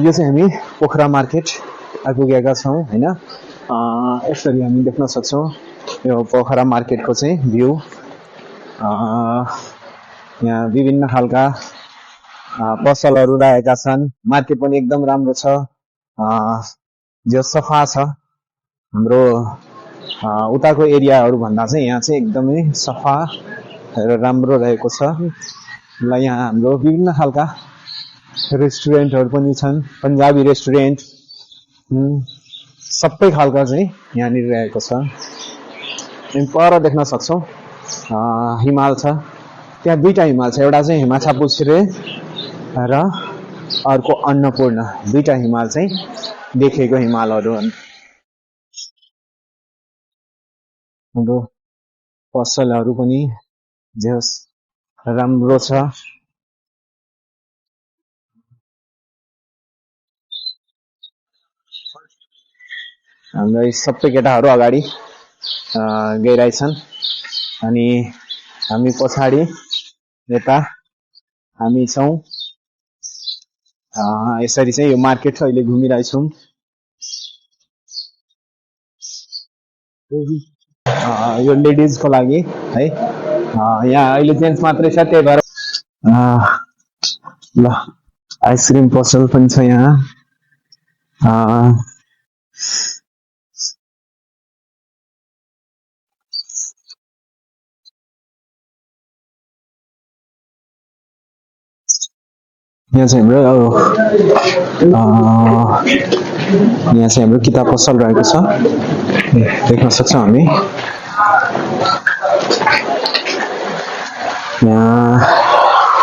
यो चाहिँ हामी पोखरा मार्केट आइपुगेका छौँ हैन। यसरी हामी देख्न सक्छौँ यो पोखरा मार्केटको चाहिँ भ्यू। यहाँ विभिन्न खालका पसलहरू रहेका छन्। मार्केट पनि एकदम राम्रो छ, जो सफा छ। हाम्रो उताको एरियाहरू भन्दा चाहिँ यहाँ चाहिँ एकदमै सफा र राम्रो रहेको छ। ल यहाँ हाम्रो विभिन्न खालका रेस्टुरेन्टहरू पनि छन्, पन्जाबी रेस्टुरेन्ट सबै खालका चाहिँ यहाँनिर रहेको छ। हामी पर देख्न सक्छौँ हिमाल छ, त्यहाँ दुईटा हिमाल छ, एउटा चाहिँ हिमाछापुच्छ्रे र अर्को अन्नपूर्ण। दुईटा हिमाल चाहिँ देखेको हिमालहरू हुन्। हाम्रो पसलहरू पनि जस राम्रो छ। हाम्रो सबै केटाहरू अगाडि गइरहेछन् अनि हामी पछाडि यता हामी छौँ। यसरी चाहिँ यो मार्केट अहिले घुमिरहेछौँ। यो लेडिजको लागि है, यहाँ अहिले जेन्ट्स मात्रै छ, त्यही भएर ल आइसक्रिम पसल पनि छ यहाँ। यहाँ चाहिँ हाम्रो किताब पसल रहेको छ, देख्न सक्छौँ हामी। यहाँ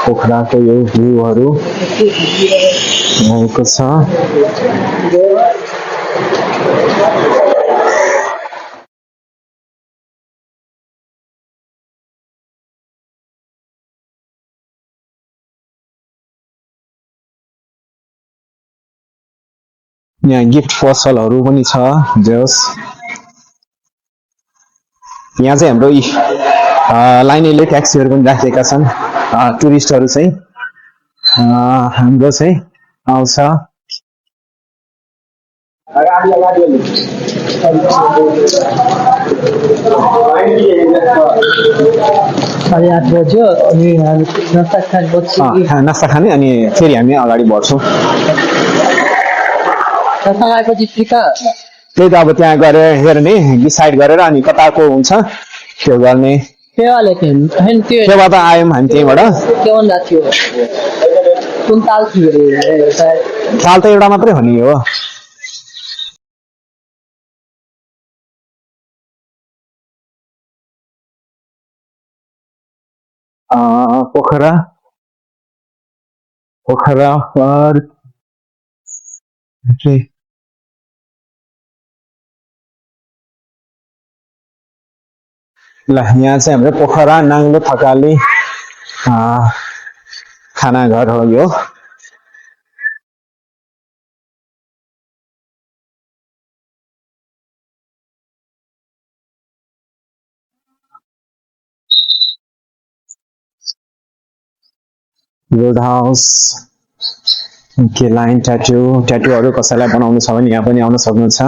पोखराको यो भ्यूहरू रहेको छ। यहाँ गिफ्ट पसलहरू पनि छ। जस यहाँ चाहिँ हाम्रो लाइनले ट्याक्सीहरू पनि राखेका छन्। टुरिस्टहरू चाहिँ हाम्रो चाहिँ आउँछ। नास्ता खाने अनि फेरि हामी अगाडि बढ्छौँ। त्यही त अब त्यहाँ गएर हेर्ने, डिसाइड गरेर अनि कताको हुन्छ त्यो गर्ने। त्योबाट आयौँ हामी, त्यहीँबाट। ताल त एउटा मात्रै हो नि हो। पोखरा ल यहाँ चाहिँ हाम्रो पोखरा नाङ्लो थकाली खाना घर हो यो। रोड हाउस के लाइन ट्याटुहरू कसैलाई बनाउनु छ भने यहाँ पनि आउन सक्नुहुन्छ।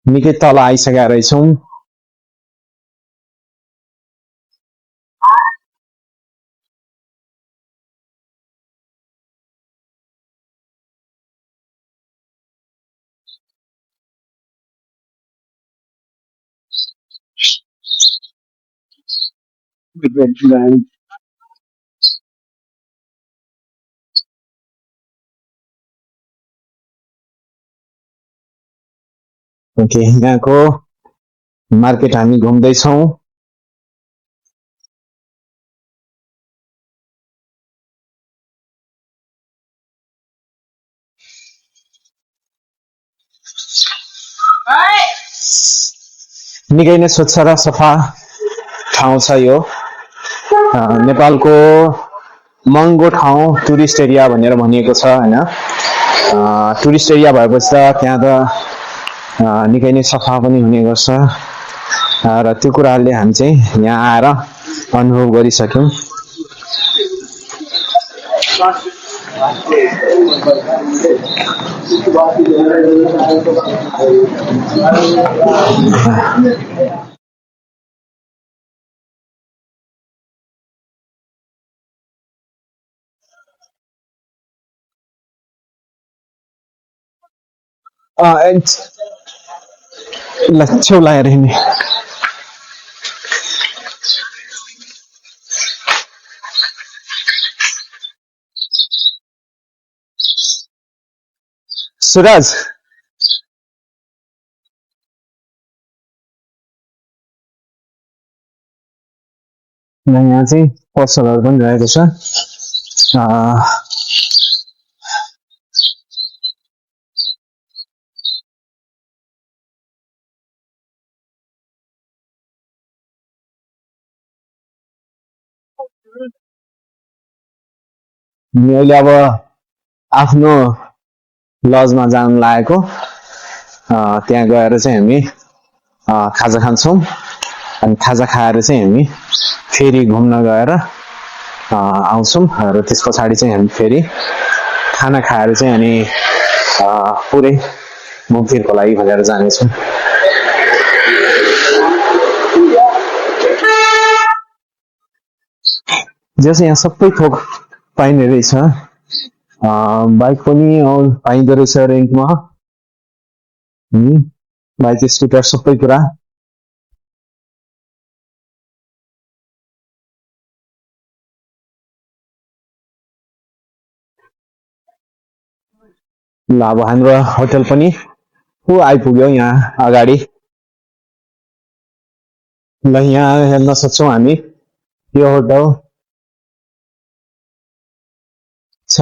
निकै तल आइसकेका रहेछौँ। ओके, यहाँको मार्केट हामी घुम्दैछौँ। निकै नै स्वच्छ र सफा ठाउँ छ यो। नेपालको महँगो ठाउँ टुरिस्ट एरिया भनेर भनिएको छ हैन। टुरिस्ट एरिया भएपछि त त्यहाँ त निकै नै सफा पनि हुने गर्छ। र त्यो कुराहरूले हामी चाहिँ यहाँ आएर अनुभव गरिसक्यौँ। ल छेउ लगाएर हिँड्ने। सुरज यहाँ चाहिँ पसलहरू पनि रहेको छ। अहिले अब आफ्नो लजमा जान लागेको। त्यहाँ गएर चाहिँ हामी खाजा खान्छौँ अनि खाजा खाएर चाहिँ हामी फेरि घुम्न गएर आउँछौँ र त्यस पछाडि चाहिँ हामी फेरि खाना खाएर चाहिँ अनि पुरै घुमफिरको लागि भनेर जानेछौँ। जस्तै यहाँ सबै थोक पाइने रहेछ। बाइक पनि पाइँदो रहेछ रेन्टमा। बाइक स्कुटर सबै कुरा। ल अब हाम्रो होटल पनि आइपुग्यो यहाँ अगाडि। ल यहाँ हेर्न सक्छौँ हामी यो होटल छ।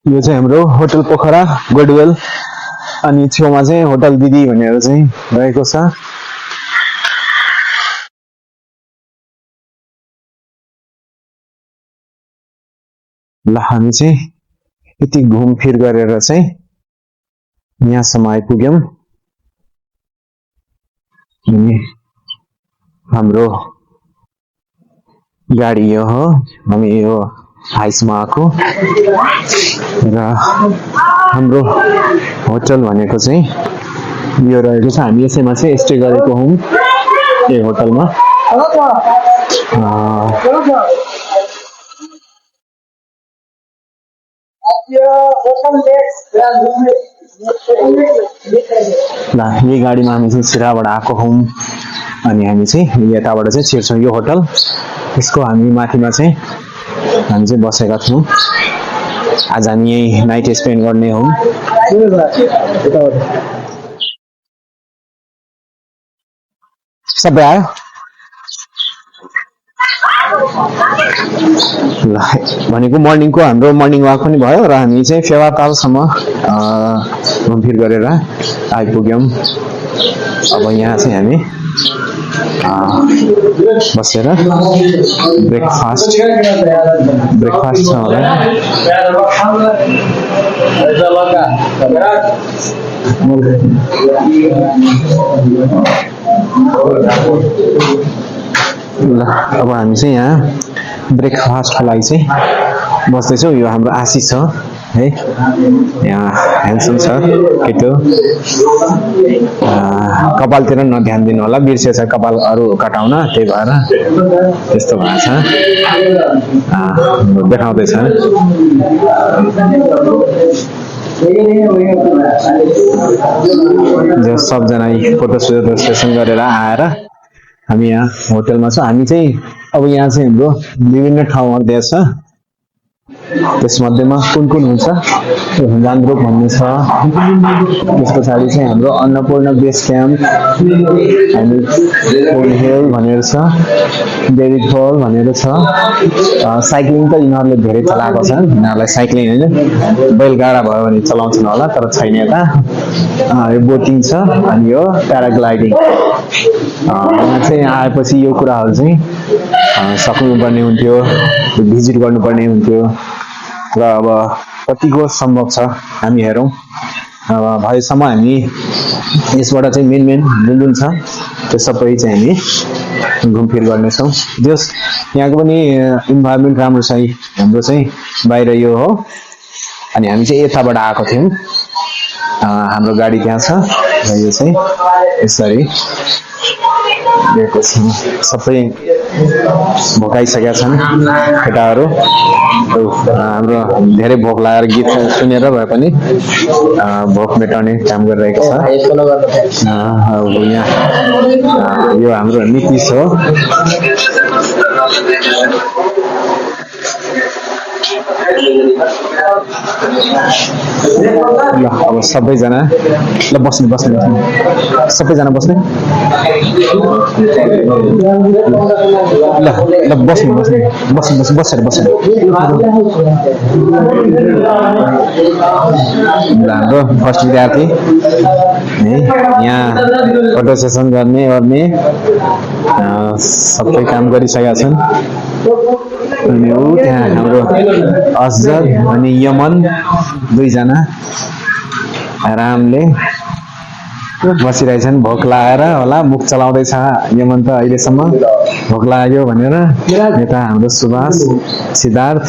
यो चाहिँ हाम्रो होटल पोखरा गुडविल अनि छेउमा चाहिँ होटल दिदी भनेर चाहिँ रहेको छ। ल हामी चाहिँ यति घुमफिर गरेर चाहिँ यहाँसम्म आइपुग्यौँ। अनि हाम्रो गाडी यो हो। हामी यो हाइसमा आएको र हाम्रो होटल भनेको चाहिँ यो रहेको छ। हामी यसैमा चाहिँ स्टे गरेको हौँ यो होटलमा। ल यही गाडीमा हामी चाहिँ सिराबाट आएको हौँ अनि हामी चाहिँ यताबाट चाहिँ छिर्छौँ यो होटल। यसको हामी माथिमा चाहिँ हामी चाहिँ बसेका छौँ। आज हामी यही नाइट स्पेन्ड गर्ने हौँ। सबै आयो। ल भनेको मर्निङको हाम्रो मर्निङ वाक पनि भयो र हामी चाहिँ फेवातालसम्म घुमफिर गरेर आइपुग्यौँ। अब यहाँ चाहिँ हामी बसेर ब्रेकफास्ट छ होला। ल अब हामी चाहिँ यहाँ ब्रेकफास्टको लागि चाहिँ बस्दैछौँ। यो हाम्रो आशिष छ है, यहाँ ह्यान्डसम छ केटो। कपालतिर नध्यान दिनु होला, बिर्सेछ कपालहरू कटाउन, त्यही भएर त्यस्तो भएको छ। देखाउँदैछ जो सबजना फोटो सेसन गरेर आएर हामी यहाँ होटलमा छौँ। हामी चाहिँ अब यहाँ चाहिँ हाम्रो विभिन्न ठाउँहरू दिएको छ, त्यसमध्येमा कुन कुन हुन्छ जान्द्रुक भन्ने छ। त्यस पछाडि चाहिँ हाम्रो अन्नपूर्ण बेस क्याम्प, हामी फोन हिल भनेर छ, डेरी फल भनेर छ। साइक्लिङ त यिनीहरूले धेरै चलाएको छ, यिनीहरूलाई साइक्लिङ होइन बैलगाडा भयो भने चलाउँछन् होला, तर छैन यता। यो बोटिङ छ अनि यो प्याराग्लाइडिङ। यहाँ चाहिँ आएपछि यो कुराहरू चाहिँ सक्नुपर्ने हुन्थ्यो, भिजिट गर्नुपर्ने हुन्थ्यो र अब कतिको सम्भव छ हामी हेरौँ। अब भएसम्म हामी यसबाट चाहिँ मेन जुन छ त्यो सबै चाहिँ हामी घुमफिर गर्नेछौँ। जस यहाँको पनि इन्भाइरोमेन्ट राम्रो छ। हाम्रो चाहिँ बाहिर यो हो अनि हामी चाहिँ यताबाट आएको थियौँ। हाम्रो गाडी त्यहाँ छ र यो चाहिँ यसरी दिएको छ। सबै भोकाइसकेका छन् केटाहरू। हाम्रो धेरै भोक लागेर गीत सुनेर भए पनि भोक मेटाउने काम गरिरहेको छ। यहाँ यो हाम्रो नीतिश हो। ल अब सबैजना ल बस्ने सबैजना बस्ने ल बसेर हाम्रो फर्स्ट विद्यार्थी यहाँ फोटो सेसन गर्ने सबै काम गरिसकेका छन्। अनि त्यहाँ हाम्रो अजर अनि यमन दुईजना आरामले बसिरहेछन्। भोक लागेर होला, मुख चलाउँदैछ यमन त अहिलेसम्म भोक लाग्यो भनेर। यता हाम्रो सुभाष, सिद्धार्थ,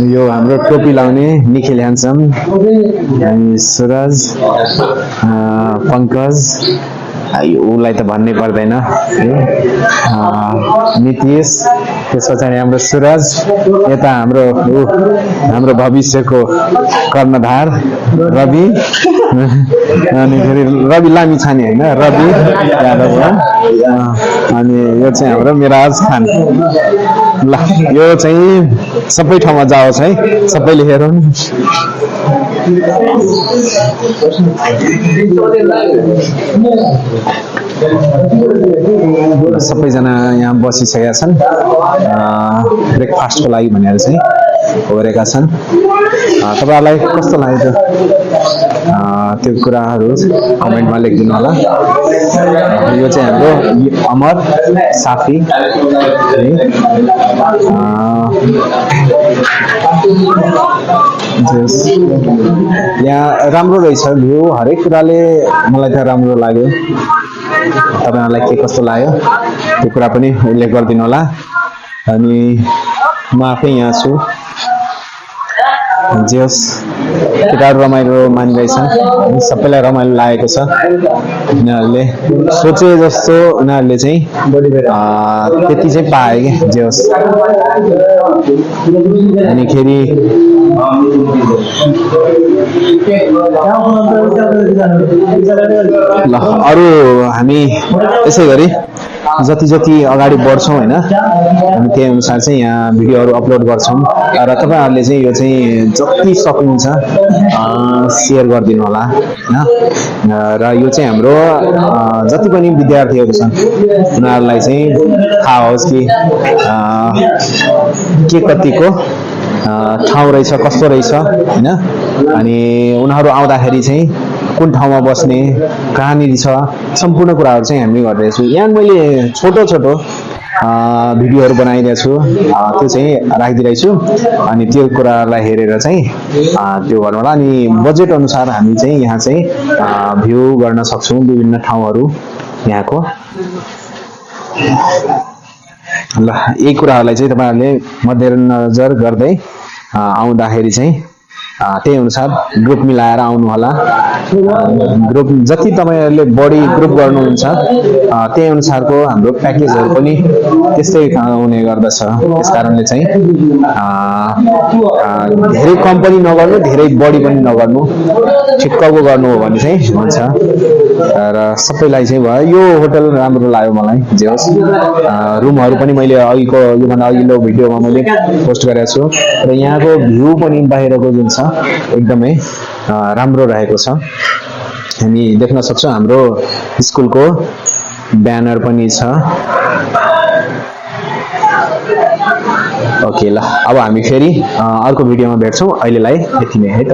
यो हाम्रो टोपी लाउने निखिल ह्यान्डसम, अनि सुरज, पङ्कज, उसलाई त भन्नै पर्दैन, नीतिश, त्यस पछाडि हाम्रो सुरज, यता हाम्रो भविष्यको कर्णधार रवि, अनि फेरि रवि लामी छाने होइन, रवि यादव, अनि यो चाहिँ हाम्रो मिराज खान। ल यो चाहिँ सबै ठाउँमा जाओस् है, सबैले हेरौँ। सबैजना यहाँ बसिसकेका छन्, ब्रेकफास्टको लागि भनेर चाहिँ ओरेका छन्। तपाईँहरूलाई कस्तो लाग्यो त्यो कुराहरू कमेन्टमा लेखिदिनु होला। यो चाहिँ हाम्रो अमर साफी, यहाँ राम्रो रहेछ भ्यू, हरेक कुराले मलाई त राम्रो लाग्यो। तपाईँहरूलाई के कस्तो लाग्यो त्यो कुरा पनि उल्लेख गरिदिनु होला। अनि म आफै यहाँ छु, जे होस् केटाहरू रमाइलो मानिरहेछन्, सबैलाई रमाइलो लागेको छ। उनीहरूले सोचे जस्तो उनीहरूले चाहिँ त्यति चाहिँ पाए कि जे होस्। अनिखेरि ल अरू हामी यसै गरी जति अगाडि बढ्छौँ होइन, हामी त्यही अनुसार चाहिँ यहाँ भिडियोहरू अपलोड गर्छौँ र तपाईँहरूले चाहिँ यो चाहिँ जति सक्नुहुन्छ सेयर गरिदिनु होला होइन। र यो चाहिँ हाम्रो जति पनि विद्यार्थीहरू छन् उनीहरूलाई चाहिँ थाहा होस् कि के कतिको ठाउँ रहेछ, कस्तो रहेछ होइन। अनि उनीहरू आउँदाखेरि चाहिँ कुन ठाउँमा बस्ने, कहाँनिर छ, सम्पूर्ण कुराहरू चाहिँ हामी गरिरहेछौँ। यहाँ मैले छोटो भिडियोहरू बनाइरहेको छु, त्यो चाहिँ राखिदिइरहेको छु। अनि त्यो कुरालाई हेरेर चाहिँ त्यो गर्नु होला। अनि बजेट अनुसार हामी चाहिँ यहाँ चाहिँ भ्यू गर्न सक्छौँ विभिन्न ठाउँहरू यहाँको। ल यही कुराहरूलाई चाहिँ तपाईँहरूले मध्यनजर गर्दै आउँदाखेरि चाहिँ त्यही अनुसार ग्रुप मिलाएर आउनु होला। ग्रुप जति तपाईँहरूले बढी ग्रुप गर्नुहुन्छ त्यही अनुसारको हाम्रो प्याकेजहरू पनि त्यस्तै हुने गर्दछ। त्यस कारणले चाहिँ धेरै कम पनि नगर्नु, धेरै बढी पनि नगर्नु, ठिक्कको गर्नु हो भने चाहिँ हुन्छ। र सबैलाई चाहिँ भयो यो होटल राम्रो लाग्यो मलाई, जे होस्। रुमहरू पनि मैले योभन्दा अघिल्लो भिडियोमा मैले पोस्ट गरेको छु र यहाँको भ्यू पनि बाहिरको जुन छ एकदमै राम्रो रहेको छ। हामी देख्न सक्छौँ हाम्रो स्कुलको ब्यानर पनि छ। ओके ल अब हामी फेरि अर्को भिडियोमा भेट्छौँ। अहिलेलाई यति नै है त।